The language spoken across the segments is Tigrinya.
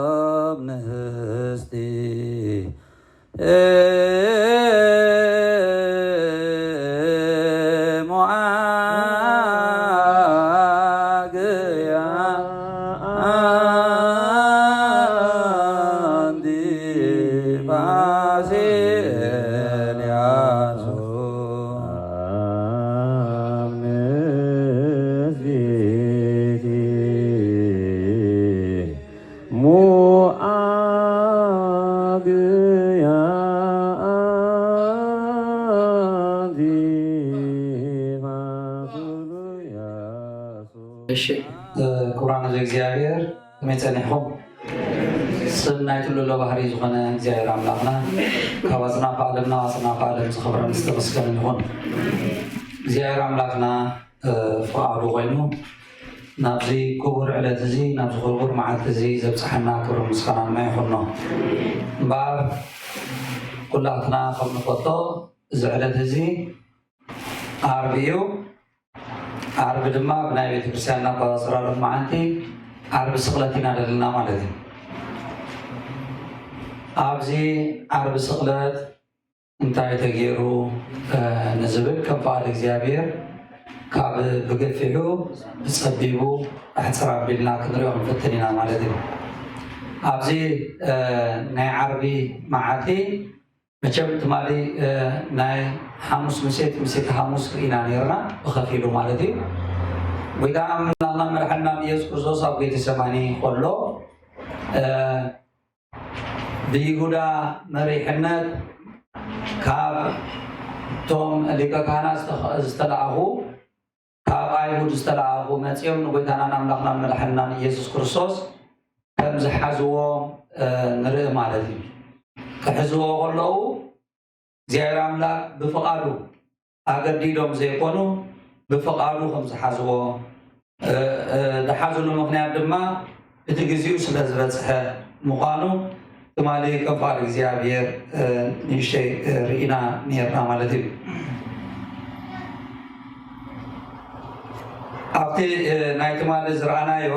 ኣብ ንህስቲ ሞዓግያ ኣንዲ ፋሲልያሱ። እሺ፣ ክቡራን ህዝቢ እግዚኣብሔር፣ ከመይ ጸኒሕኩም? ስም ናይቲ ልዑል ባህሪ ዝኾነ እግዚኣብሔር ኣምላኽና፣ ካብ ኣጽናፈ ዓለምና ኣጽናፈ ዓለም ዝኸበረን ዝተመስገነን ይኹን። እግዚኣብሔር ኣምላኽና፣ እ፣ ፍቓዱ ኮይኑ ናብዚ ክቡር ዕለት እዚ፣ ናብዚ ክቡር መዓልቲ እዚ ዘብጽሓና ክብሪ ምስጋና ንመን ይኹኖ። እምበኣር ኩላትና ከም ንፈልጦ እዚ ዕለት እዚ ዓርቢ እዩ። ዓርቢ ድማ ብናይ ቤተክርስትያንና ኣቆጻጽራ ሎማዓንቲ ዓርቢ ስቕለት ኢና ዘለና ማለት እዩ። ኣብዚ ዓርቢ ስቕለት እንታይ ተገይሩ፣ እ፣ ንዝብል ከም ፍቓድ እግዚኣብሔር ካብ ብገፊሑ ብጸቢቡ ኣሕጽር ኣቢልና ክንሪኦ ክንፍትን ኢና ማለት እዩ። ኣብዚ፣ እ፣ ናይ ዓርቢ መዓልቲ መቸም ትማሊ፣ እ፣ ናይ ሓሙስ ምሴት፣ ምሴት ሓሙስ ርኢና ነይርና ብኸፊሉ ማለት እዩ። ጎይታ ኣምላኽና መድሓንና ኢየሱስ ክርስቶስ ኣብ ጌተሰማኒ ከሎ፣ እ፣ ብይሁዳ መሪሕነት ካብ እቶም ሊቀ ካህናት ዝተኸ-፣ ዝተላእኹ፣ ካብ ኣይሁድ ዝተላእኹ መጺኦም ንጎይታናን ኣምላኽናን መድሓንናን ኢየሱስ ክርስቶስ ከም ዝሓዝዎ፣ እ፣ ንርኢ ማለት እዩ። ክሕዝዎ ከለዉ እግዚኣብሔር ኣምላኽ ብፍቓዱ ኣገዲዶም ዘይኮኑ ብፍቓዱ ከም ዝሓዝዎ፣ እ፣ እ፣ ዝሓዝሉ ምኽንያት ድማ እቲ ግዜኡ ስለ ዝበጽሐ ምዃኑ ትማሊ ከም ፍቓድ እግዚኣብሔር፣ እ፣ ንእሽተይ፣ እ፣ ርኢና ነርና ማለት እዩ። ኣብቲ፣ እ፣ ናይ ትማሊ ዝረኣናዮ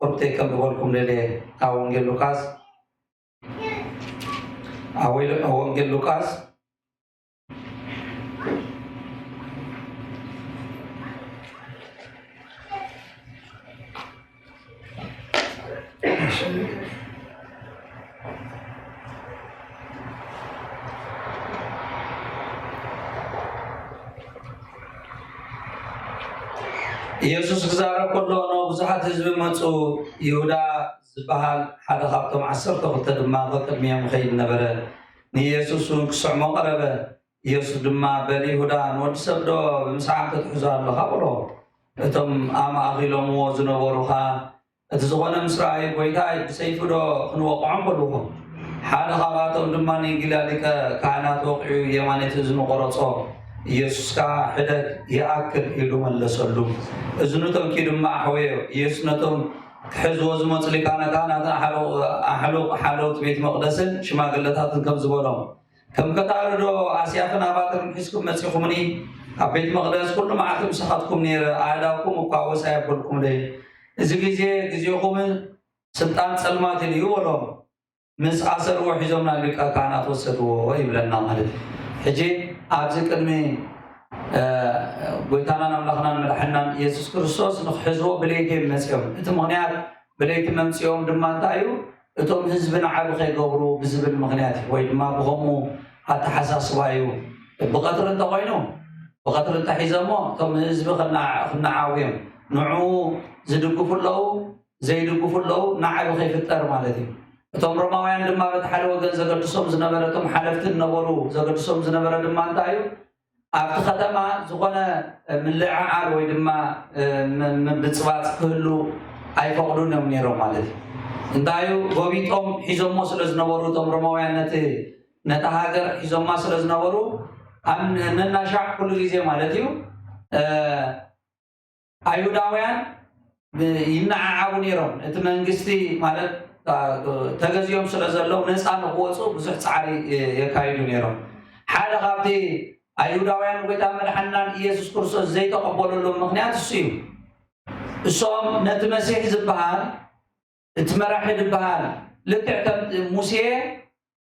ቁርብተይ ከም ዝበልኩም ደልየ ካብ ወንጌል ሉቃስ፣ ኣብ ወንጌል ሉቃስ ኢየሱስ ክዛረብ ከሎ፣ ናብ ብዙሓት ህዝቢ መጹ። ይሁዳ ዝበሃል ሓደ ካብቶም ዓሰርተ ክልተ ድማ ቅድሚኦም ይኸይድ ነበረ። ንኢየሱስ እውን ክስዕሞ ቀረበ። ኢየሱስ ድማ፣ በል ይሁዳ፣ ንወዲ ሰብ ዶ ብምስዓም ትሕዞ ኣለኻ? በሎ። እቶም ኣማእኺሎምዎ ዝነበሩ ኸኣ፣ እቲ ዝኾነ ምስ ረኣዩ፣ ጐይታይ፣ ብሰይፊ ዶ ክንወቕዖም? በልዎ። ሓደ ካብኣቶም ድማ ንጊላ ሊቀ ካህናት ወቒዑ የማነይቲ እዝኑ ቈረጾ። ኢየሱስ ከኣ፣ ሕደግ፣ ይኣክል፣ ኢሉ መለሰሉ። እዝኑ ተንክዩ ድማ ኣሕወዮ። ኢየሱስ ነቶም ክሕዝዎ ዝመጹ ሊቃነ ካህናትን ኣሕሉ-፣ ኣሕሉቕ ሓለውቲ ቤት መቕደስን ሽማግለታትን ከምዚ በሎም፣ ከም ከታሪ ዶ ኣስያፍን ኣባትርን ሒዝኩም መጺኹምኒ? ኣብ ቤት መቕደስ ኩሉ መዓልቲ ምሳኻትኩም ነይረ፣ ኣእዳውኩም እኳ ወስ ኣየብልኩምለይ። እዚ ግዜ ግዜኹምን ስልጣን ጸልማትን እዩ በሎም። ምስ ኣሰርዎ ሒዞም ናብ ሊቀ ካህናት ወሰድዎ ይብለና ማለት እዩ። ሕጂ ኣብዚ ቅድሚ፣ እ፣ ጎይታናን ኣምላኽናን መድሓንናን ኢየሱስ ክርስቶስ ንኽሕዝዎ ብለይቲ እዮም መጺኦም። እቲ ምኽንያት ብለይቲ መምጺኦም ድማ እንታይ እዩ? እቶም ህዝቢ ንዓቢ ከይገብሩ ብዝብል ምኽንያት እዩ፣ ወይ ድማ ብኸምኡ ኣተሓሳስባ እዩ። ብቐትሪ እንተኾይኑ፣ ብቐትሪ እንተሒዘሞ፣ እቶም ህዝቢ ክና-፣ ክነዓው እዮም። ንዕኡ ዝድግፉ ኣለዉ፣ ዘይድግፉ ኣለዉ፣ ንዓቢ ከይፍጠር ማለት እዩ። እቶም ሮማውያን ድማ በቲ ሓደ ወገን ዘገድሶም ዝነበረ፣ እቶም ሓለፍቲ ዝነበሩ ዘገድሶም ዝነበረ ድማ እንታይ እዩ? ኣብቲ ከተማ ዝኾነ ምልዕዓል ወይ ድማ፣ እ፣ ም-፣ ምብጽባጽ ክህሉ ኣይፈቕዱን እዮም ነይሮም ማለት እዩ። እንታይ እዩ? ጎቢጦም ሒዞሞ ስለ ዝነበሩ፣ እቶም ሮማውያን ነቲ፣ ነታ ሃገር ሒዞማ ስለ ዝነበሩ፣ ኣብ ን-፣ ነናሻዕ ኩሉ ግዜ ማለት እዩ፣ እ፣ ኣይሁዳውያን ብ-፣ ይነዓዓቡ ነይሮም። እቲ መንግስቲ ማለት፣ አ፣ ተገዚኦም ስለ ዘለዉ ነፃ ንክወፁ ብዙሕ ፃዕሪ፣ እ፣ የካይዱ ነይሮም። ሓደ ካብቲ ኣይሁዳውያን ጎይታ መድሓንናን ኢየሱስ ክርስቶስ ዘይተቐበለሎም ምኽንያት እሱ እዩ። እሶም ነቲ መሲሕ ዝበሃል እቲ መራሒ ዝበሃል ልክዕ ከም ሙሴ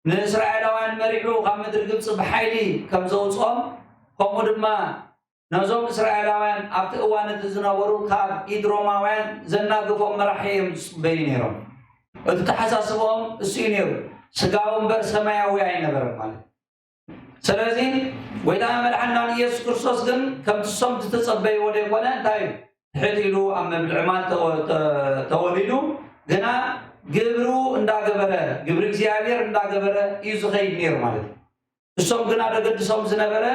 ንእስራኤላውያን መሪሑ ካብ ምድሪ ግብፂ ብሓይሊ ከም ዘውፅኦም፣ ከምኡ ድማ ነዞም እስራኤላውያን ኣብቲ እዋን እቲ ዝነበሩ ካብ ኢድሮማውያን ዘናግፎም መራሒ እዮም ዝፅበዩ ነይሮም። እቲ ተሓሳስቦም እሱ እዩ ነይሩ። ስጋዊ እምበር ሰማያዊ ኣይነበረም ማለት። ስለዚ ጎይታ መድሓና ኢየሱስ ክርስቶስ ግን ከምቲ ሶም ዝተጸበይዎ ዘይኮነ፣ እንታይ እዩ? ትሕት ኢሉ ኣብ መብል ዕማል ተወ- ተ- ተወሊዱ፣ ግና ግብሩ እንዳገበረ፣ ግብሪ እግዚኣብሔር እንዳገበረ እዩ ዝኸይድ ነይሩ ማለት እዩ። እሶም ግና ደገድሶም ዝነበረ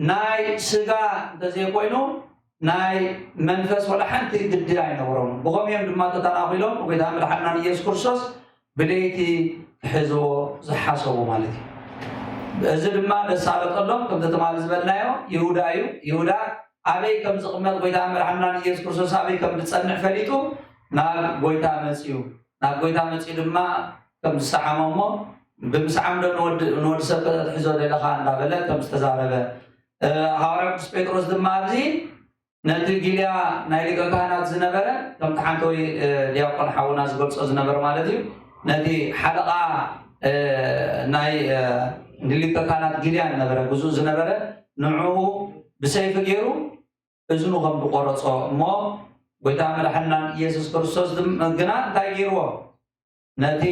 ናይ ስጋ እንተዘይኮይኑ ናይ መንፈስ ወላ ሓንቲ ግዲ ኣይነበሮም። ብኸምኡ እዮም ድማ ተተናኺሎም ጎይታ መድሓና ኢየሱስ ክርስቶስ ብለይቲ ክሕዝዎ ዝሓሰቡ ማለት እዩ። እዚ ድማ ዘሳለጠሎም ከምቲ ትማሊ ዝበልናዮ ይሁዳ እዩ። ይሁዳ ኣበይ ከም ዝቕመጥ፣ ጎይታ መድሓና ኢየሱስ ክርስቶስ ኣበይ ከም ዝጸንሕ ፈሊጡ ናብ ጎይታ መጽዩ። ናብ ጎይታ መጽዩ ድማ ከም ዝሰዓሞ እሞ፣ ብምስዓም ዶ ንወዲ ንወዲ ሰብ ክትሕዞ ደለኻ እንዳበለ ከም ዝተዛረበ፣ እ፣ ሃዋርያ ቅዱስ ጴጥሮስ ድማ ኣብዚ ነቲ ጊልያ ናይ ሊቀ ካህናት ዝነበረ፣ ከምቲ ሓንተወይ፣ እ፣ ዲያቆን ሓውና ዝገልጾ ዝነበረ ማለት እዩ፣ ነቲ ሓለቓ፣ እ፣ ናይ፣ እ፣ ሊቀ ካህናት ጊልያ ዝነበረ፣ ግዙእ ዝነበረ፣ ንዕኡ ብሰይፊ ገይሩ እዝኑ ከም ዝቆረጾ እሞ፣ ጎይታ መድሓናን ኢየሱስ ክርስቶስ ድም- ግና እንታይ ገይርዎ? ነቲ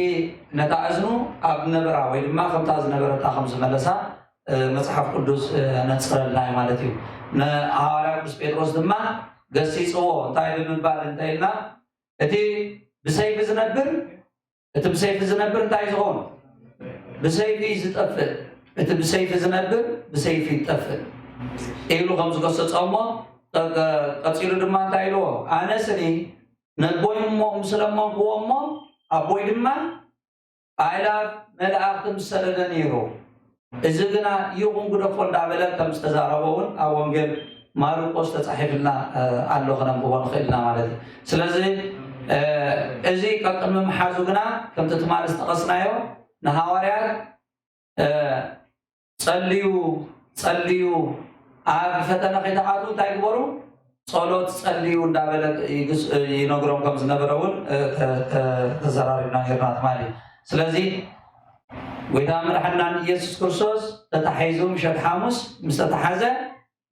ነታ እዝኑ ኣብ ነበራ ወይ ድማ ከምታ ዝነበረታ ከም ዝመለሳ፣ እ፣ መጽሓፍ ቅዱስ፣ እ፣ ነጽረልና እዩ ማለት እዩ። ንሃዋርያ ቅዱስ ጴጥሮስ ድማ ገሲጽዎ። እንታይ ብምባል እንተ ኢልና፣ እቲ ብሰይፊ ዝነብር፣ እቲ ብሰይፊ ዝነብር እንታይ ዝኸውን? ብሰይፊ እዩ ዝጠፍእ። እቲ ብሰይፊ ዝነብር ብሰይፊ ይጠፍእ ኢሉ ከም ዝገሰጾ እሞ፣ ቀ- ቀ- ቀጺሉ ድማ እንታይ ኢልዎ? ኣነስኒ ነቦይ እሞ ምስ ለመንክዎ እሞ፣ ኣቦይ ድማ ኣእላፍ መላእኽቲ ምስ ሰደደ ነይሩ። እዚ ግና ይኹን ግደፎ እንዳበለ ከም ዝተዛረቦ እውን ኣብ ወንጌል ማርቆስ ተጻሒፍልና፣ እ፣ ኣሎ፣ ክነንብቦ ንኽእል ኢና ማለት እዩ። ስለዚ፣ እ፣ እዚ ቀቅድሚ ምሓዙ ግና ከምቲ ትማሊ ዝጠቐስናዮ ንሃዋርያት፣ እ፣ ጸልዩ፣ ጸልዩ፣ ኣብ ፈተነ ከይትኣትዉ እንታይ ግበሩ? ጸሎት ጸልዩ እንዳበለ ይግስ- ይነግሮም ከም ዝነበረ እውን፣ እ፣ ተ- ተ- ተዘራሪብና ነርና ትማሊ። ስለዚ ጎይታ መድሓናን ኢየሱስ ክርስቶስ ተታሒዙ ምሸት ሓሙስ ምስ ተታሓዘ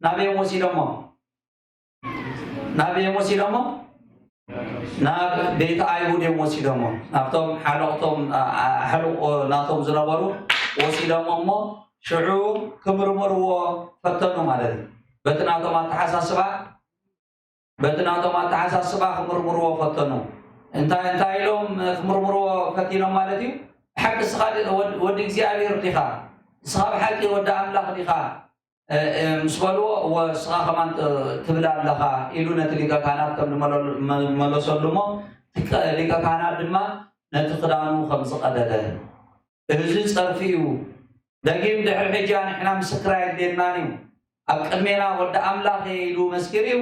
ናበዮም ወሲዶሞ? ናበዮም ወሲዶሞ? ናብ ቤት ኣይሁድ እዮም ወሲዶሞ። ናብቶም ሓለቕቶም፣ ኣ- ኣ- ሓለቆ ናቶም ዝነበሩ ወሲዶሞ እሞ ሽዑ ክምርምርዎ ፈተኑ ማለት እዩ። በቲ ናቶም ኣተሓሳስባ በቲ ናቶም ኣተሓሳስባ ክምርምርዎ ፈተኑ። እንታይ እንታይ ኢሎም ክምርምርዎ ፈቲኖም ማለት እዩ? ብሓቂ ንስኻ ዲ- ወድ- ወዲ እግዚኣብሔር ዲኻ? ንስኻ ብሓቂ ወዲ ኣምላኽ ዲኻ? እ፣ እ፣ ምስ በልዎ፣ "እወ፣ ንስኻ ከማን ት- ትብል ኣለኻ" ኢሉ ነቲ ሊቀ ካህናት ከም ዝመለሉ- መ- መለሰሉ እሞ፣ እቲ ቀ- ሊቀ ካህናት ድማ ነቲ ክዳኑ ከም ዝቐደደ፣ "እዚ ጸርፊ እዩ። ደጊም ድሕሪ ሕጂ ንሕና ምስክር ኣየድልየናን እዩ። ኣብ ቅድሜና ወዲ ኣምላኽ እየ ኢሉ መስኪሩ እዩ።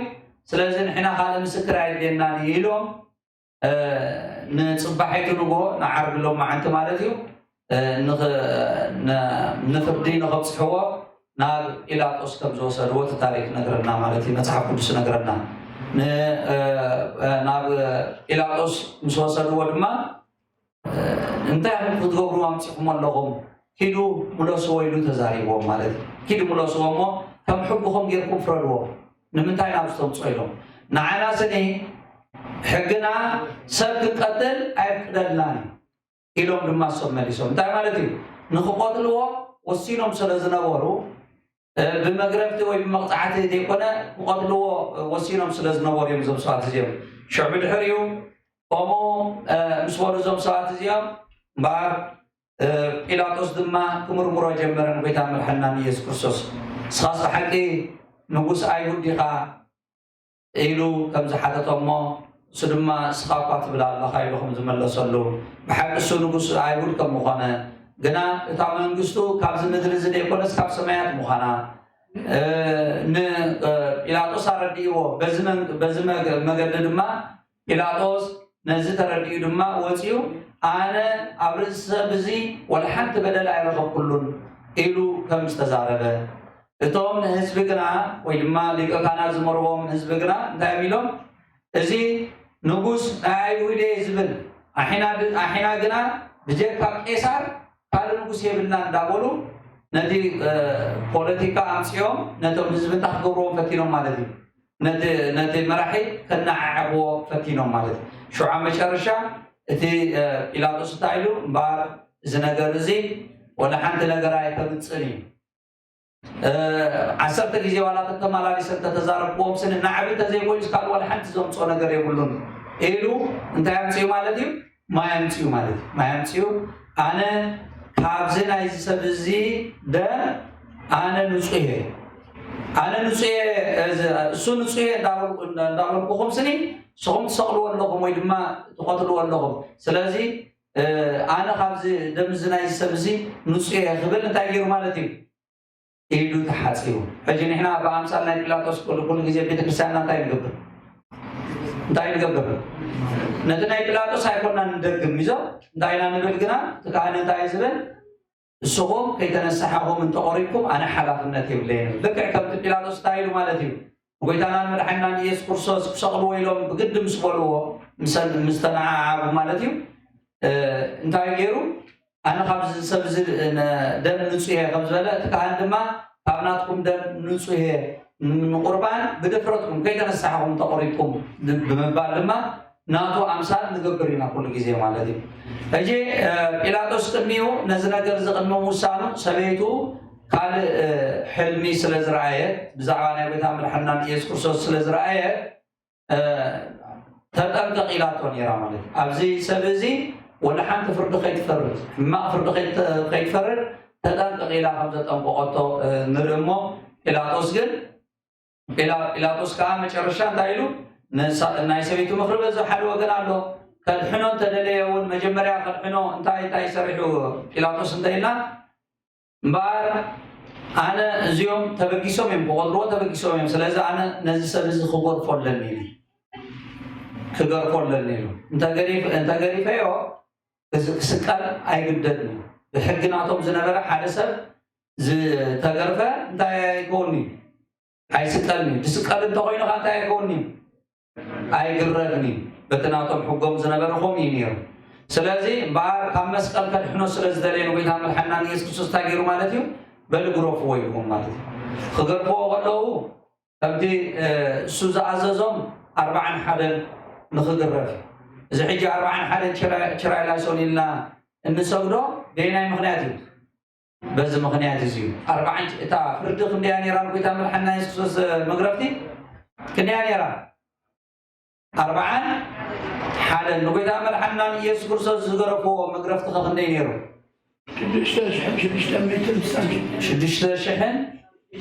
ስለዚ ንሕና ካልእ ምስክር ኣየድልየናን እዩ" ኢሎም፣ እ፣ ንጽባሒቱ ንግሆ፣ ንዓርቢ ሎማዓንቲ ማለት እዩ፣ እ፣ ንኽ- ን- ንፍርዲ ንኸብጽሕዎ ናብ ጲላጦስ ከም ዝወሰድዎ እቲ ታሪኽ ነግረና ማለት እዩ፣ መጽሓፍ ቅዱስ ነግረና። ን- እ፣ እ፣ ናብ ጲላጦስ ምስ ወሰድዎ ድማ፣ እ፣ "እንታይ ኢኹም ክትገብሩ ኣምጺኹሞ ኣለኹም? ኪዱ ምለስዎ" ኢሉ ተዛሪብዎም ማለት እዩ። "ኪዱ ምለስዎ እሞ ከም ሕግኹም ጌርኩም ፍረድዎ። ንምንታይ ናብዚ ተምጽኦ?" ኢሎም። "ንዓና ስኒ ሕግና ሰብ ክንቀትል ኣይፍቅደልናን እዩ" ኢሎም ድማ እሶም መሊሶም። እንታይ ማለት እዩ? ንኽቐትልዎ ወሲኖም ስለ ዝነበሩ፣ እ፣ ብመግረፍቲ ወይ ብመቕጻዕቲ ዘይኮነ፣ ክቐትልዎ ወሲኖም ስለ ዝነበሩ እዮም እዞም ሰባት እዚኦም። ሽዑ ብድሕሪኡ ከምኡ፣ እ፣ ምስ በሉ እዞም ሰባት እዚኦም፣ እምበኣር፣ እ፣ ጲላጦስ ድማ ክምርምሮ ጀመረ ንጎይታ መድሓናን ኢየሱስ ክርስቶስ። "ንስኻስ ብሓቂ ንጉስ ኣይሁድ ዲኻ?" ኢሉ ከም ዝሓተቶ እሞ፣ እሱ ድማ "እስኻ እኳ ትብል ኣለኻ" ኢሉ ከም ዝመለሰሉ፣ ብሓቂ እሱ ንጉስ ኣይሁድ ከም ምኾነ፣ ግና እታ መንግስቱ ካብዚ ምድሪ እዚ ዘይኮነስ ካብ ሰማያት ምዃና፣ እ፣ ን-፣ እ፣ ጲላጦስ ኣረዲእዎ። በዚ መን- በዚ መገ- መገዲ ድማ ጲላጦስ ነዚ ተረዲኡ ድማ ወጺኡ፣ "ኣነ ኣብ ርእሲ ሰብ እዚ ወላ ሓንቲ በደል ኣይረኸብኩሉን" ኢሉ ከም ዝተዛረበ፣ እቶም ንህዝቢ ግና፣ ወይ ድማ ሊቀ ካህናት ዝመርዎም ህዝቢ ግና እንታይ እዮም ኢሎም? እዚ ንጉስ ናይ ኣይሁድ እየ ዝብል፣ ኣሒና ድ-፣ ኣሒና ግና ብጀካ ቄሳር ካልእ ንጉስ የብልና እንዳበሉ ነቲ፣ እ፣ ፖለቲካ ኣምፅኦም ነቶም ህዝቢ እንታይ ክገብርዎም ፈቲኖም ማለት እዩ። ነቲ፣ ነቲ መራሒ ከነዓዕብዎ ፈቲኖም ማለት እዩ። ሽዑ ኣብ መጨረሻ እቲ፣ እ፣ ጲላጦስ እንታይ ኢሉ? እምበኣር እዚ ነገር እዚ ወላ ሓንቲ ነገር ኣይተምፅእን እዩ። እ፣ ዓሰርተ ግዜ ዋላ ተተመላሊሰ እንተተዛረብክዎም ስኒ ናዕቢ እንተዘይኮይኑስ ካልእ ዋላ ሓንቲ ዘምፅኦ ነገር የብሉን ኢሉ እንታይ ኣምፅኡ ማለት እዩ? ማይ ኣምፅኡ ማለት እዩ። ማይ ኣምፅኡ፣ ኣነ ካብዚ ናይዚ ሰብ እዚ ደም ኣነ ንፁህ እየ፣ ኣነ ንፁህ እየ፣ እዚ፣ እሱ ንፁህ እየ እንዳበልኩ-፣ እንዳበልኩኹም ስኒ ንስኹም ትሰቕልዎ ኣለኹም ወይ ድማ ትቐትልዎ ኣለኹም። ስለዚ፣ እ፣ ኣነ ካብዚ ደም እዚ ናይዚ ሰብ እዚ ንፁህ እየ ክብል እንታይ ገይሩ ማለት እዩ? ኢዱ ተሓጺቡ። ሕጂ ንሕና ብኣምሳል ናይ ጲላጦስ ኩሉ፣ ኩሉ ግዜ ቤተክርስትያንና እንታይ ንገብር? እንታይ ንገብር? ነቲ ናይ ጲላጦስ ኣይኮንና ንደግም፣ ይዞ እንታይ ኢና ንብል ግና፣ እቲ ካህን እንታይ እዩ ዝብል? ንስኹም ከይተነሳሕኹም እንተቆሪብኩም ኣነ ሓላፍነት የብለይን። ልክዕ ከምቲ ጲላጦስ እንታይ ኢሉ ማለት እዩ? ጎይታናን መድሓኒናን ኢየሱስ ክርስቶስ ክሰቕልዎ ኢሎም ብግዲ ምስ በልዎ፣ ምስ፣ ምስ ተነዓዓቡ ማለት እዩ። እ፣ እንታይ ገይሩ? ኣነ ካብዚ ሰብ እዚ ን-፣ ደም ንጹህ እየ ከም ዝበለ፣ እቲ ካህን ድማ ካብ ናትኩም ደም ንጹህ እየ፣ ንቁርባን ብድፍረትኩም ከይተነሳሕኹም ተቆሪብኩም ብ-፣ ብምባል ድማ ናቱ ኣምሳል ንገብር ኢና ኩሉ ግዜ ማለት እዩ። ሕጂ፣ እ፣ ጲላጦስ ቅድሚኡ ነዚ ነገር እዚ ቅድሚ ምውሳኑ ሰበይቱ ካልእ፣ እ፣ ሕልሚ ስለ ዝረኣየት፣ ብዛዕባ ናይ ጎይታ መድሓንናን ኢየሱስ ክርስቶስ ስለ ዝረኣየት፣ እ፣ ተጠንቀቕ ኢላቶ ነይራ ማለት እዩ። ኣብዚ ሰብ እዚ ወላ ሓንቲ ፍርዲ ከይትፈርድ፣ ሕማቕ ፍርዲ ከይት-፣ ከይትፈርድ ተጠንቀቕ ኢላ ከም ዘጠንቀቐቶ፣ እ፣ ንርኢ እሞ፣ ጲላጦስ ግን፣ ጲላ-፣ ጲላጦስ ከኣ መጨረሻ እንታይ ኢሉ? ንሳ-፣ ናይ ሰበይቱ ምኽሪ በዚ ሓደ ወገን ኣሎ። ከድሕኖ እንተደለየ እውን መጀመርያ ከድሕኖ እንታይ፣ እንታይ ሰሪሑ ጲላጦስ እንተ ኢልና፣ እምበኣር ኣነ እዚኦም ተበጊሶም እዮም፣ ክቆጥርዎ ተበጊሶም እዮም። ስለዚ ኣነ ነዚ ሰብ እዚ ክገርፎ ኣለኒ ኢሉ፣ ክገርፎ ኣለኒ ኢሉ። እንተገሪፍ-፣ እንተገሪፈዮ ክስ-፣ ክስቀል ኣይግደድን እዩ። ብሕጊ ናቶም ዝነበረ ሓደ ሰብ ዝተገርፈ እንታይ ኣይከውን'ዩ? ኣይስቀልን እዩ። ዝስቀል እንተኾይኑ ኸ እንታይ ኣይከውን'ዩ? ኣይግረፍን እዩ። በቲ ናቶም ሕጎም ዝነበረ ከምኡ እዩ ነይሩ። ስለዚ እምበኣር ካብ መስቀል ከድሕኖ ስለ ዝደለየ ንጎይታ መድሓንና ንየሱስ ክርስቶስ እንታይ ገይሩ ማለት እዩ? በሉ ግረፍዎ ኢልዎም ማለት እዩ። ክገርፍዎ ከለዉ ከምቲ፣ እ፣ እሱ ዝኣዘዞም ኣርባዓን ሓደን ንኽግረፍ እዩ። እዚ ሕጂ ኣርባዓን ሓደን ችራ-፣ ችራይ ላይሶን ኢልና እንሰግዶ በየናይ ምኽንያት እዩ? በዚ ምኽንያት እዚ እዩ። ኣርባዓን፣ እታ ፍርዲ ክንደያ ነይራ ንጎይታ መድሓንና የሱስ ክርስቶስ መግረፍቲ? ክንደያ ነይራ? ኣርባዓን ሓደን። ንጎይታ መድሓንና ንኢየሱስ ክርስቶስ ዝገረፍዎ መግረፍቲ ኸ ክንደይ ነይሩ? ሽዱሽተ ሽሕን ሽዱሽተ ሚእትን ስሳን ሽዱሽተ። ሽዱሽተ ሽሕን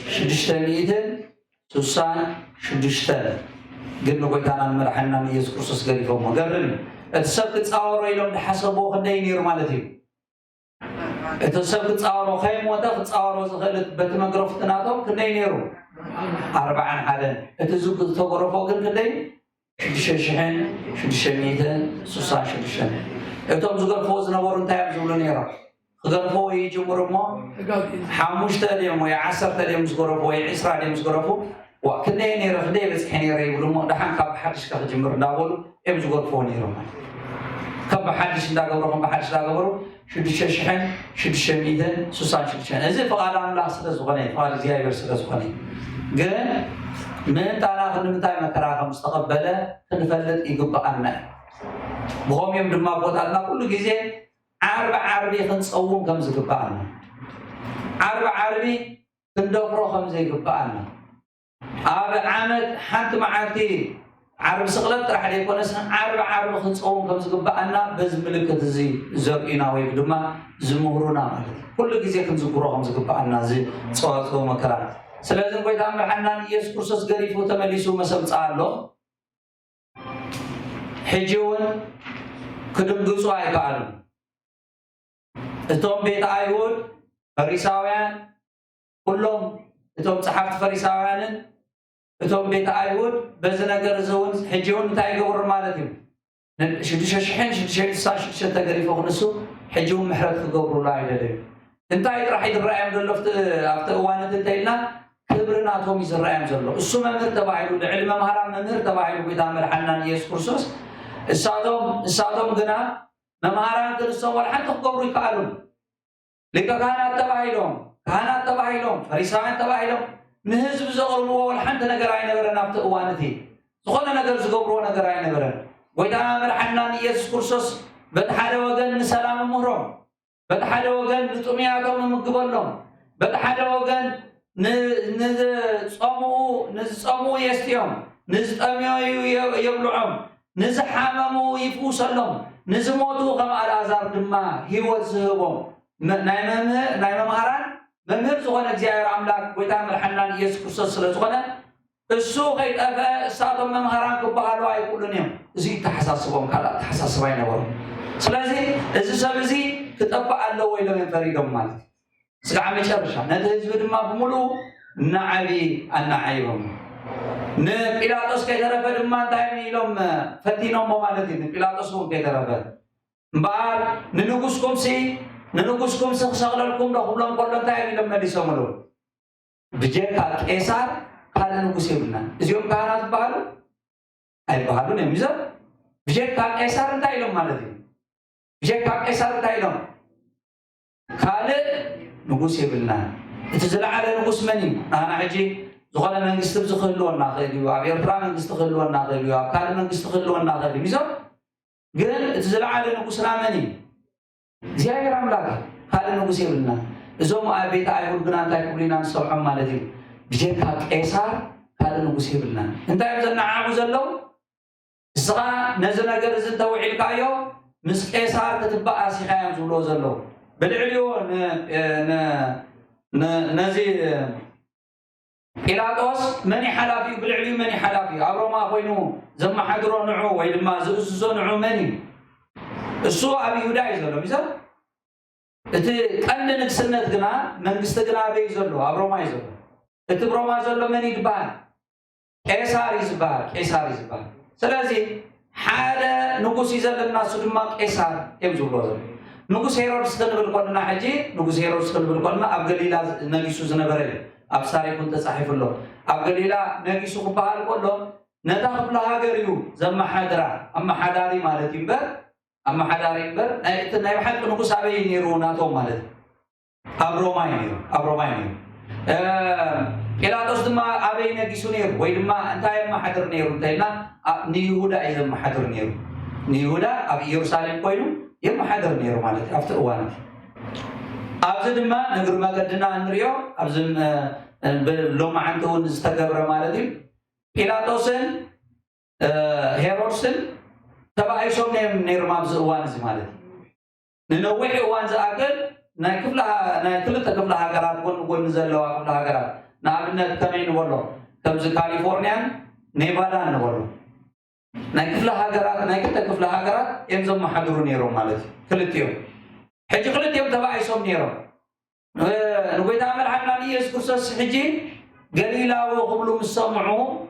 ሽዱሽተ ሚእትን ስሳን ሽዱሽተን። ግን ንጎይታናን መድሓንናን ኢየሱስ ክርስቶስ ገሪፎሞ። ገርም እዩ። እቲ ሰብ ክጻወሮ ኢሎም ዝሓሰብዎ ክንደይ ነይሩ ማለት እዩ? እቲ ሰብ ክጻወሮ፣ ከይሞተ ክጻወሮ ዝኽእል በቲ መግረፍቲ ናቶም ክንደይ ነይሩ? ኣርባዓን ሓደን። እቲ ዝግ-፣ ዝተገረፎ ግን ክንደይ? ሽዱሽተ ሽሕን ሽዱሽተ ሚእትን ስሳን ሽዱሽተን። እቶም ዝገርፍዎ ዝነበሩ እንታይ እዮም ዝብሉ ነይሮም? ክገርፍዎ ይጅምሩ እሞ፣ ሓሙሽተ ድዮም ወይ ዓሰርተ ድዮም ዝገረፉ ወይ ዕስራ ድዮም ዝገረፉ? ዋ፣ ክንደይ ነይረ፣ ክንደይ በጺሐ ነይረ ይብሉ እሞ፣ ደሓን ካብ ብሓድሽ ከ ክጅምር እንዳበሉ እዮም ዝገርፍዎ ነይሮም ማለት እዩ። ከም ብሓድሽ እንዳገበሩ፣ ከም ብሓድሽ እንዳገበሩ፣ ሽዱሽተ ሽሕን ሽዱሽተ ሚእትን ስሳን ሽዱሽተን። እዚ ፍቓድ ኣምላኽ ስለ ዝኾነ፣ ፍቓድ እግዚኣብሔር ስለ ዝኾነ። ግን ምእንታና ክንምንታይ መከራ ከም ዝተቐበለ ክንፈልጥ ይግብኣና እዩ። ብኸምኡ እዮም ድማ ኣቦታትና ኩሉ ግዜ ዓርቢ ዓርቢ ክንጸውም ከም ዝግብኣና፣ ዓርቢ ዓርቢ ክንደፍሮ ከም ዘይግብኣና፣ ኣብ ዓመት ሓንቲ መዓልቲ ዓርቢ ስቕለት ጥራሕ ዘይኮነስ ዓርቢ ዓርቢ ክንጸውም ከም ዝግብኣና በዚ ምልክት እዚ ዘርእዩና ወይ ድማ ዝምህሩና ማለት እዩ። ኩሉ ግዜ ክንዝክሮ ከም ዝግብኣና እዚ ጸዋጽኦ መከራ። ስለዚ ጎይታ መድሓንና ኢየሱስ ክርስቶስ ገሪፉ ተመሊሱ መሰምጻ ኣሎ። ሕጂ እውን ክድንግጹ ኣይከኣሉን። እቶም ቤት ኣይሁድ፣ ፈሪሳውያን፣ ኩሎም እቶም ጸሓፍቲ ፈሪሳውያንን እቶም ቤት ኣይሁድ በዚ ነገር እዚ እውን ሕጂ እውን እንታይ ይገብሩ ማለት እዩ? ን-፣ ሽዱሽተ ሽሕን ሽዱሽተ ሚእትን ስሳን ሽዱሽተን ተገሪፎ ክንሱ ሕጂ እውን ምሕረት ክገብሩሉ ኣይደለዩ። እንታይ ጥራሕ እዩ ዝረኣዮም ዘሎ ኣብቲ፣ ኣብቲ እዋን እቲ እንተኢልና፣ ክብሪ ናቶም እዩ ዝረኣዮም ዘሎ። እሱ መምህር ተባሂሉ፣ ልዕሊ መምሃራን መምህር ተባሂሉ ጎይታ መድሓናን ኢየሱስ ክርስቶስ፣ እሳቶም እሳቶም ግና መምሃራን ክንሶም ወላ ሓንቲ ክገብሩ ይከኣሉን። ሊቀ ካህናት ተባሂሎም፣ ካህናት ተባሂሎም፣ ፈሪሳውያን ተባሂሎም ንህዝቢ ዘቕርብዎ ወላ ሓንቲ ነገር ኣይነበረን። ኣብቲ እዋን እቲ ዝኾነ ነገር ዝገብርዎ ነገር ኣይነበረን። ጎይታ መድሓናን ኢየሱስ ክርስቶስ በቲ ሓደ ወገን ንሰላም ምህሮም፣ በቲ ሓደ ወገን ንጥሙያቶም ይምግበሎም፣ በቲ ሓደ ወገን ንዝፀምኡ ንዝፀምኡ የስትዮም፣ ንዝጠምዩ የብልዖም፣ ንዝሓመሙ ይፍውሰሎም፣ ንዝሞቱ ከም ኣልኣዛር ድማ ህይወት ዝህቦም ናይ መምህራን መምህር ዝኾነ እግዚኣብሔር ኣምላክ ጎይታ መድሓናን ኢየሱስ ክርስቶስ ስለ ዝኾነ እሱ ከይጠፍአ እሳቶም መምሃራን ክበሃሉ ኣይክእሉን እዮም። እዚ ተሓሳስቦም ካልእ ኣተሓሳስባ ኣይነበሮም። ስለዚ እዚ ሰብ እዚ ክጠፍእ ኣለዎ ኢሎም እዮም ፈሪዶም ማለት እዩ። ስጋዕ መጨረሻ ነቲ ህዝቢ ድማ ብምሉኡ እናዓቢ ኣናዓይቦም። ንጲላጦስ ከይተረፈ ድማ እንታይ ኢሎም ፈቲኖሞ ማለት እዩ። ንጲላጦስ እውን ከይተረፈ እምበኣር ንንጉስኩምሲ ንንጉስኩምሲ ክሰቕለልኩም ዶ ክብሎም ከሎ እንታይ ኢሎም መሊሶምሉ? ብጀካ ቄሳር ካልእ ንጉስ የብልናን። እዚኦም ካህናት ዝበሃሉ ኣይበሃሉን እዮም። እዞም ብጀካ ቄሳር እንታይ ኢሎም ማለት እዩ? ብጀካ ቄሳር እንታይ ኢሎም? ካልእ ንጉስ የብልናን። እቲ ዝለዓለ ንጉስ መን እዩ? ንሕና ሕጂ ዝኾነ መንግስቲ ኣብዚ ክህልወና ክእል እዩ። ኣብ ኤርትራ መንግስቲ ክህልወና ክእል እዩ። ኣብ ካልእ መንግስቲ ክህልወና ክእል እዩ። እዞም ግን እቲ ዝለዓለ ንጉስና መን እዩ? እግዚኣብሔር ኣምላክ እዩ። ካልእ ንጉስ የብልና። እዞም ኣብ ቤተ ኣይሁድ ግና እንታይ ክብሉ ኢና ንሰምዖም ማለት እዩ? ብጀካ ቄሳር ካልእ ንጉስ የብልና። እንታይ እዮም ዘነዓዕቡ ዘለዉ? ንስኻ ነዚ ነገር እዚ እንተውዒልካዮ ምስ ቄሳር ክትበኣስ ኢኻ እዮም ዝብልዎ ዘለዉ። ብልዕሊኡ ን- ን- ን- ነዚ ጲላጦስ መን እዩ ሓላፊኡ? ብልዕሊኡ መን እዩ ሓላፊኡ? ኣብ ሮማ ኮይኑ ዘመሓድሮ ንዑ ወይ ድማ ዝእዝዞ ንዑ መን እዩ? እሱ ኣብ ይሁዳ እዩ ዘሎ። ሚዘ እቲ ቀንዲ ንግስነት ግና መንግስቲ ግና ኣበይ እዩ ዘሎ? ኣብ ሮማ እዩ ዘሎ። እቲ ሮማ ዘሎ መን እዩ ዝበሃል? ቄሳር እዩ ዝበሃል። ቄሳር እዩ ዝበሃል። ስለዚ ሓደ ንጉስ እዩ ዘለና፣ እሱ ድማ ቄሳር እዮም ዝብሎ ዘሎ። ንጉስ ሄሮድስ ክንብል ከለና ሕጂ ንጉስ ሄሮድስ ክንብል ከለና ኣብ ገሊላ ነጊሱ ዝነበረ እዩ። ኣብ ታሪኩን ተጻሒፉ ኣሎ። ኣብ ገሊላ ነጊሱ ክበሃል ከሎ ነታ ክፍለ ሃገር እዩ ዘመሓድራ፣ ኣመሓዳሪ ማለት እዩ እምበር ኣመሓዳሪ እምበር ናይ እቲ ናይ ብሓቂ ንጉስ ኣበይ ነይሩ ናቶም ማለት እዩ። ኣብ ሮማ እዩ ነይሩ። ኣብ ሮማ እዩ ነይሩ። እ፣ ጲላጦስ ድማ ኣበይ ነጊሱ ነይሩ ወይ ድማ እንታይ የመሓድር ነይሩ እንተኢልና፣ ኣ- ንይሁዳ እዩ ዘመሓድር ነይሩ። ንይሁዳ ኣብ ኢየሩሳሌም ኮይኑ የመሓድር ነይሩ ማለት እዩ ኣብቲ እዋን እቲ። ኣብዚ ድማ ንእግሪ መገድና እንሪኦ ኣብዚ እ፣ እ፣ ብ- ሎማዓንቲ እውን ዝተገብረ ማለት እዩ። ጲላጦስን እ፣ ሄሮድስን ተባኢሶም ነይሮም ኣብዚ እዋን እዚ ማለት እዩ። ንነዊሕ እዋን ዝኣክል ናይ ክፍለ ናይ ክልተ ክፍለ ሃገራት ጎኒ ጎኒ ዘለዋ ክፍለ ሃገራት ንኣብነት ከመይ ንበሎ ከምዚ ካሊፎርኒያን ኔቫዳን ንበሎ ናይ ክፍለ ሃገራት ናይ ክልተ ክፍለ ሃገራት እዮም ዘመሓድሩ ነይሮም ማለት እዩ። ክልቲኦም ሕጂ ክልቲኦም ተባኢሶም ነይሮም። ንጎይታ መድሓንና ንኢየሱስ ክርስቶስ ሕጂ ገሊላዊ ክብሉ ምስ ሰምዑ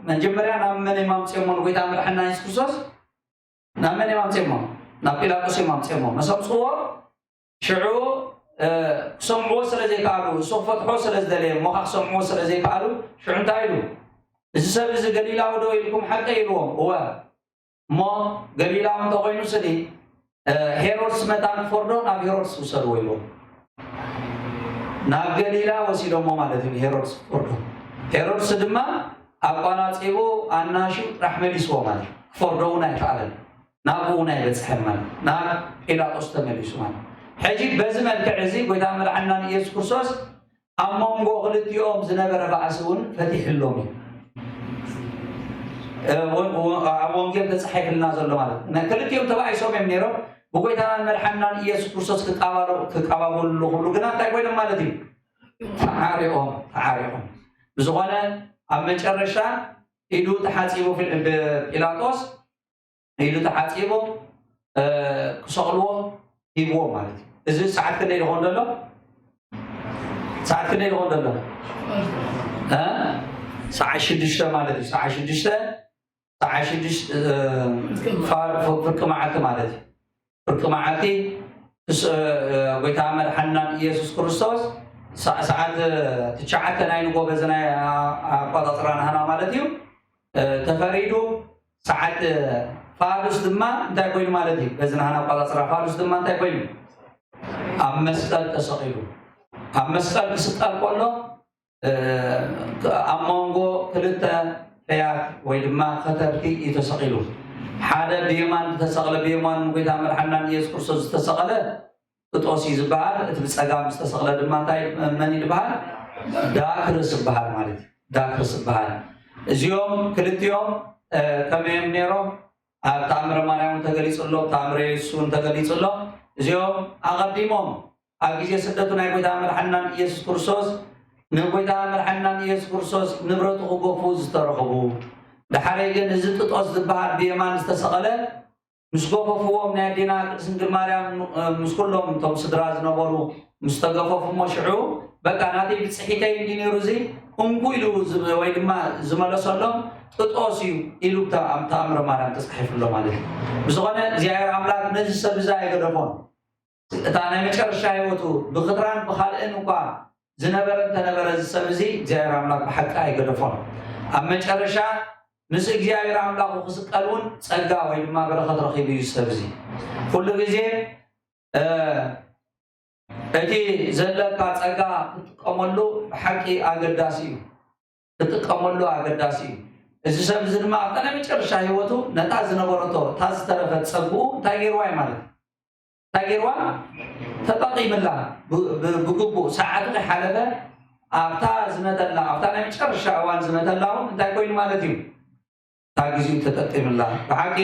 መጀመርያ ናብ መን እዮም ኣምፅኦሞ? ንጎይታ መድሓንና ኢየሱስ ክርስቶስ ናብ መን እዮም ኣምፅኦሞ? ናብ ጲላጦስ እዮም ኣምፅኦሞ። መስ ኣምፅዎ ሽዑ ክሰምዕዎ ስለ ዘይከኣሉ እሱ ክፈትሖ ስለ ዝደለየ እሞ ከዓ ክሰምዕዎ ስለ ዘይከኣሉ ሽዑ እንታይ ኢሉ? እዚ ሰብ እዚ ገሊላዊ ዶ ኢልኩም ሓቀ ኢልዎም። እወ እሞ ገሊላዊ እንተኮይኑ ስኒ ሄሮድስ መታን ክፈርዶ ናብ ሄሮድስ ውሰድዎ ኢልዎም። ናብ ገሊላ ወሲዶሞ ማለት እዩ ንሄሮድስ ክፈርዶ። ሄሮድስ ድማ ኣቋናፂቡ ኣናሽው ጥራሕ መሊስዎ ማለት እዩ። ክፈርዶ እውን ኣይከኣለን። ናብኡ እውን ኣይበፅሐን ማለት ናብ ጲላጦስ ተመሊሱ ማለት። ሕጂ በዚ መልክዕ እዚ ጎይታ መድሓንና ንኢየሱስ ክርስቶስ ኣብ መንጎ ክልቲኦም ዝነበረ ባእሲ እውን ፈቲሕሎም እዩ። ኣብ ወንጌል ተፃሒፍልና ዘሎ ማለት ክልቲኦም ተባኢሶም እዮም ነይሮም። ብጎይታናን መድሓንናን ኢየሱስ ክርስቶስ ክቀባበሉ ክብሉ ግና እንታይ ኮይኖም ማለት እዩ? ተዓሪቆም ተዓሪቆም። ብዝኾነ ኣብ መጨረሻ ኢዱ ተሓፂቡ ፒላጦስ ኢሉ ተሓፂቦም ክሰቕልዎ ሂብዎም ማለት እዩ። እዚ ሰዓት ክንደይ ዝኾን ዘሎ? ሰዓት ክንደይ ዝኾን ዘሎ? ሰዓት ሽዱሽተ ማለት እዩ። ሰዓት ሽዱሽተ ሰዓት ሽዱሽተ ፍርቂ መዓልቲ ማለት እዩ። ፍርቂ መዓልቲ ጎይታ መድሓንናን ኢየሱስ ክርስቶስ ሰዓት ትሽዓተ ናይ ንጎ በዚ ናይ ኣቆፃፅራ ናህና ማለት እዩ ተፈሪዱ። ሰዓት ፋዱስ ድማ እንታይ ኮይኑ ማለት እዩ? በዚ ናህና ኣቆፃፅራ ፋዱስ ድማ እንታይ ኮይኑ? ኣብ መስቀል ተሰቒሉ። ኣብ መስቀል ክስቀል ከሎ ኣብ መንጎ ክልተ ፈያት ወይ ድማ ከተርቲ እዩ ተሰቒሉ። ሓደ ብየማን ዝተሰቕለ፣ ብየማን ጎይታ መድሓና ኢየሱስ ክርስቶስ ዝተሰቐለ ጥጦስ እዩ ዝበሃል። እቲ ብፀጋም ዝተሰቕለ ድማ እንታይ መን ይበሃል? ዳክርስ ይበሃል ማለት እዩ። ዳክርስ ይበሃል። እዚኦም ክልቲኦም ከመዮም ነይሮም? ኣብ ተኣምረ ማርያም ተገሊጹ ኣሎ፣ ተኣምረ የሱስ እውን ተገሊጹ ኣሎ። እዚኦም ኣቐዲሞም ኣብ ግዜ ስደቱ ናይ ጎይታ መድሓናን ኢየሱስ ክርስቶስ ንጎይታ መድሓናን ኢየሱስ ክርስቶስ ንብረቱ ክገፉ ዝተረኽቡ፣ ድሓረይ ግን እዚ ጥጦስ ዝበሃል ብየማን ዝተሰቐለ ምስ ገፈፍዎም ናይ ኣዴና ቅድስት ድንግል ማርያም ምስ ኩሎም እቶም ስድራ ዝነበሩ ምስ ተገፈፉ እሞ ሽዑ በቃ ናተይ ብፅሒተይ እንዲ ነይሩ እዚ እንኩ ኢሉ ወይ ድማ ዝመለሰሎም ጥጦስ እዩ ኢሉ ኣብ ተኣምረ ማርያም ተፃሒፉ ኣሎ ማለት እዩ። ብዝኾነ እግዚኣብሔር ኣምላክ ነዚ ሰብ እዚ ኣይገደፎን። እታ ናይ መጨረሻ ህይወቱ ብክትራን ብካልእን እኳ ዝነበረ እንተነበረ እዚ ሰብ እዚ እግዚኣብሔር ኣምላክ ብሓቂ ኣይገደፎን። ኣብ መጨረሻ ምስ እግዚኣብሔር ኣምላኩ ክስቀል እውን ጸጋ ወይ ድማ በረኸት ረኺቡ እዩ ሰብ እዚ። ኩሉ ግዜ እቲ ዘለካ ጸጋ ክትጥቀመሉ ብሓቂ ኣገዳሲ እዩ። ክትጥቀመሉ ኣገዳሲ እዩ። እዚ ሰብ እዚ ድማ ኣብታ ናይ መጨረሻ ህይወቱ ነታ ዝነበረቶ እታ ዝተረፈት ጸግኡ እንታይ ገይርዋ እዩ ማለት እዩ? እንታይ ገይርዋ? ተጠቂምላ። ብግቡእ ሰዓቱ ከይሓለፈ ኣብታ ዝመተላ ኣብታ ናይ መጨረሻ እዋን ዝመተላ እውን እንታይ ኮይኑ ማለት እዩ? እታ ግዜኡ ተጠቂምላ። ብሓቂ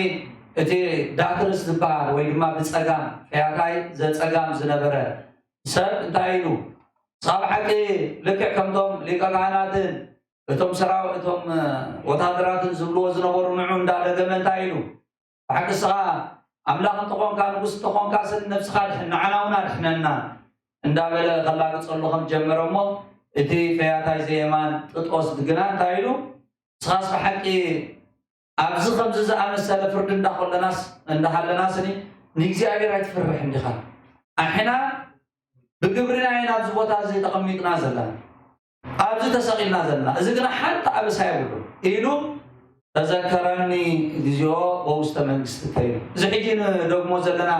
እቲ ዳክርስ ዝበሃል ወይ ድማ ብፀጋም ፈያታይ ዘፀጋም ዝነበረ ሰብ እንታይ ኢሉ? ንስኻ ብሓቂ ልክዕ ከምቶም ሊቀ ካህናትን እቶም ሰራዊ እቶም ወታደራትን ዝብልዎ ዝነበሩ ንዑ እንዳደገመ እንታይ ኢሉ? ብሓቂ ንስኻ ኣምላኽ እንተኾንካ ንጉስ እንተኾንካ ስን ነብስኻ ድሕን ንዓና እውን ኣድሕነና እንዳበለ ከላግፀሉ ከም ጀመረ እሞ እቲ ፈያታይ ዘየማን ጥጦስ ግና እንታይ ኢሉ? ንስኻስ ብሓቂ ኣብዚ ከምዚ ዝኣመሰለ ፍርዲ እንዳኮለናስ እንዳሃለናስኒ ንእግዚኣብሔር ኣይትፈርሕን ዲኻ? ኣሕና ብግብርና ኢና ኣብዚ ቦታ እዚ ተቐሚጥና ዘለና፣ ኣብዚ ተሰቒልና ዘለና፣ እዚ ግና ሓንቲ ኣበሳ የብሉ ኢሉ ተዘከረኒ እግዚኦ በውስተ መንግስቲ ተይሉ። እዚ ሕጂ ንደግሞ ዘለና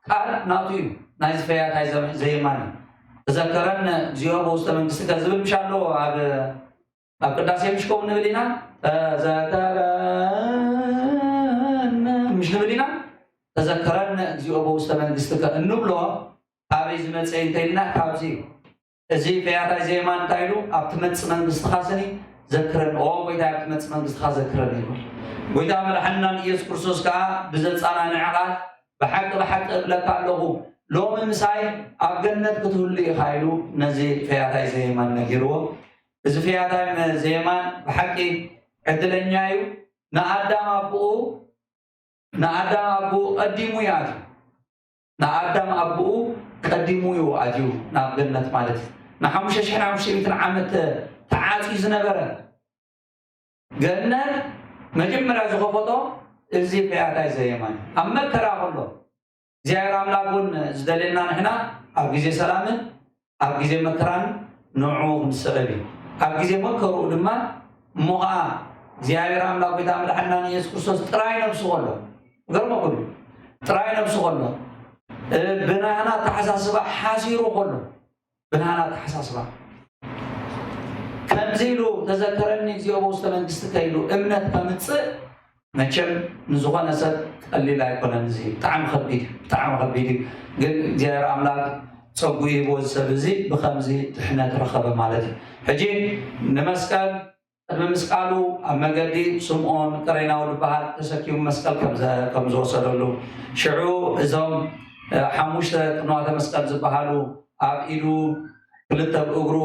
ቃል ናቱ እዩ። ናይዚ ፈያታይ ዘየማን እዩ። ተዘከረኒ እግዚኦ በውስተ መንግስቲ ዝብል ምሽ ኣሎ ኣብ ኣብ ቅዳሴ ምሽ ከምኡ ንብል ኢና? ተዘከረኒ ምሽ ንብል ኢና? ተዘከረኒ እግዚኦ በውስተ መንግስትከ እንብሎ ካበይ ዝመፀ እንተኢልና ካብዚ እዩ። እዚ ፈያታይ ዘየማን እንታይ ኢሉ? ኣብ ትመፅእ መንግስትኻ ስኒ ዘክረኒ። ኦ ጎይታ ኣብ ትመፅእ መንግስትኻ ዘክረኒ ይብል። ጎይታ መድሓንናን ኢየሱስ ክርስቶስ ከዓ ብዘፃናንዐ ቃል ብሓቂ ብሓቂ እብለካ ኣለኹ ሎሚ ምሳይ ኣብ ገነት ክትህሉ ኢኻ ኢሉ ነዚ ፈያታይ ዘየማን ነጊርዎ። እዚ ፈያታይ ዘየማን ብሓቂ ዕድለኛ እዩ። ንኣዳም ኣቦኡ ንኣዳም ኣቦኡ ቀዲሙ እዩ ኣትዩ። ንኣዳም ኣቦኡ ቀዲሙ እዩ ኣትዩ ናብ ገነት ማለት እዩ። ንሓሙሽተ ሽሕን ሓሙሽተ ሚእትን ዓመት ተዓፅዩ ዝነበረ ገነት መጀመርያ ዝኸፈቶ እዚ ፈያታይ ዘየማን እዩ። ኣብ መከራ ከሎ እግዚኣብሔር ኣምላክ እውን ዝደልየና ንሕና ኣብ ግዜ ሰላምን ኣብ ግዜ መከራን ንዕኡ ክንስዕብ እዩ። ኣብ ግዜ መከርኡ ድማ እሞ ከዓ እግዚኣብሔር ኣምላክ ጎይታ መድሓንና ንኢየሱስ ክርስቶስ ጥራይ ነብሱ ከሎ ገርመኩም ጥራይ ነብሱ ከሎ ብናህና ተሓሳስባ ሓሲሩ ከሎ ብናህና ተሓሳስባ ከምዚ ኢሉ ተዘከረኒ እግዚኣብሔር ውስተ መንግስቲ ከይሉ እምነት ከምፅእ መቸም ንዝኾነ ሰብ ቀሊል ኣይኮነን። እዚ ብጣዕሚ ከቢድ እዩ፣ ብጣዕሚ ከቢድ እዩ። ግን እግዚኣብሔር ኣምላክ ፀጉ ይህቦ እዚ ሰብ እዚ ብከምዚ ድሕነት ረኸበ ማለት እዩ። ሕጂ ንመስቀል ቅድሚ ምስቃሉ ኣብ መገዲ ስምዖን ቅሬናዊ ዝበሃል ተሰኪሙ መስቀል ከም ዝወሰደሉ ሽዑ እዞም ሓሙሽተ ቅንዋተ መስቀል ዝበሃሉ ኣብ ኢዱ ክልተ ብእግሩ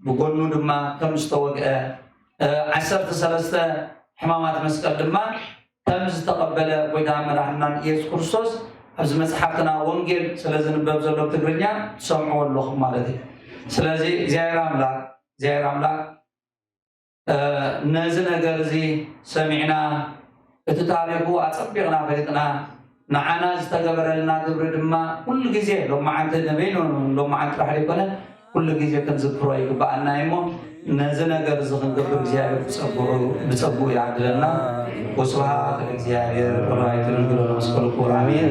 ብጎኑ ድማ ከም ዝተወግአ ዓሰርተ ሰለስተ ሕማማት መስቀል ድማ ከም ዝተቐበለ ጎይታ መድሓንናን ኢየሱስ ክርስቶስ ኣብዚ መፅሓፍትና ወንጌል ስለ ዝንበብ ዘሎ ብትግርኛ ትሰምዕዎ ኣለኹም ማለት እዩ። ስለዚ እግዚኣብሔር ኣምላክ እግዚኣብሔር ኣምላክ ነዚ ነገር እዚ ሰሚዕና እቲ ታሪኩ ኣፀቢቕና ፈሊጥና ንዓና ዝተገበረልና ግብሪ ድማ ኩሉ ግዜ ሎማዓንቲ ንበይኑ ሎማዓንቲ ጥራሕ ዘይኮነ ኩሉ ግዜ ክንዝክሮ ይግባኣና እዩ እሞ ነዚ ነገር እዚ ክንገብር እግዚኣብሔር ብፀጉኡ ይዓድለና። ወስብሃት ለእግዚኣብሔር ወለወላዲቱ ድንግል ወለመስቀሉ ክቡር ኣሜን።